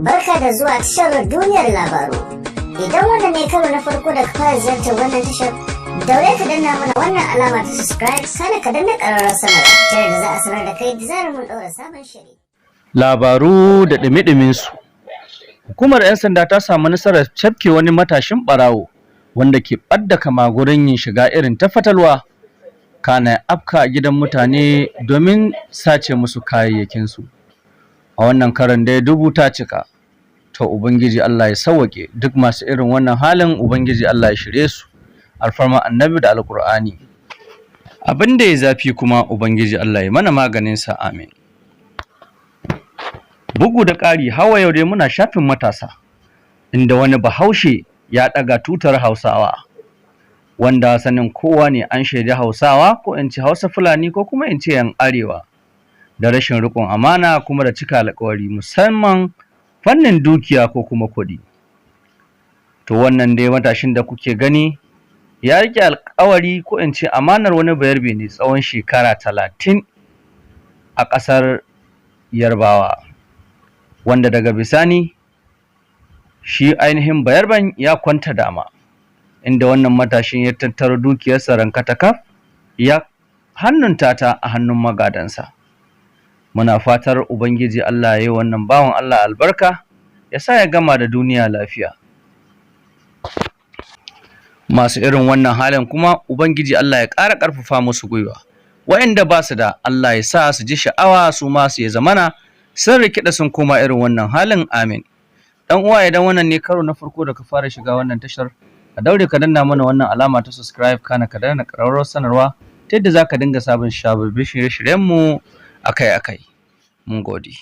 Barka da zuwa tashar Duniyar Labaru. Idan wannan ne karo na farko da ka fara ziyartar wannan tashar, daure ka danna mana wannan alama ta subscribe, kana ka danna ƙararrawar sanarwa ta yadda za a sanar da kai da zarar mun ɗaura sabon shiri. Labaru da ɗumi su. Hukumar 'yan sanda ta samu nasarar cafke wani matashin ɓarawo wanda ke ɓadda kama gurin yin shiga irin ta fatalwa, kana ya afka gidan mutane domin sace musu kayayyakinsu. A wannan karon dai dubu ta cika. To, Ubangiji Allah ya sawwaƙe duk masu irin wannan halin, Ubangiji Allah ya shirye su. Alfarma Annabi da Alƙur'ani. Abin da ya zafi kuma, Ubangiji Allah ya mana maganinsa, amin. Bugu da ƙari, hawa yau dai muna shafin matasa, inda wani Bahaushe ya ɗaga tutar Hausawa, wanda sanin kowa ne an shaidi Hausawa, ko in ce Hausa Fulani, ko kuma in ce 'yan Arewa, da rashin riƙon amana kuma da cika alƙawari, musamman fannin dukiya ko kuma kuɗi. To, wannan dai matashin da kuke gani ya riƙe alƙawari, ko in ce amanar wani Bayarbe ne tsawon shekara 30 a ƙasar Yarbawa, wanda daga bisani shi ainihin Bayarben ya kwanta dama, inda wannan matashin ya tattaro dukiyarsa rankatakaf ya hannunta ta a hannun magadansa. Muna fatar Ubangiji Allah ya yi wannan bawan Allah albarka, ya sa ya gama da duniya lafiya. Masu irin wannan halin kuma, Ubangiji Allah ya ƙara ƙarfafa musu gwiwa. Wa'inda ba su da, Allah ya sa su ji sha'awa su ma su ya zamana sun rikida sun koma irin wannan halin, amin. Dan uwa, idan wannan ne karo na farko da ka fara shiga wannan tashar, ka daure ka danna mana wannan alama ta subscribe, kana ka danna ƙararrawar sanarwa ta yadda za ka dinga samun sababbin shirye-shiryenmu akai-akai. Mun gode.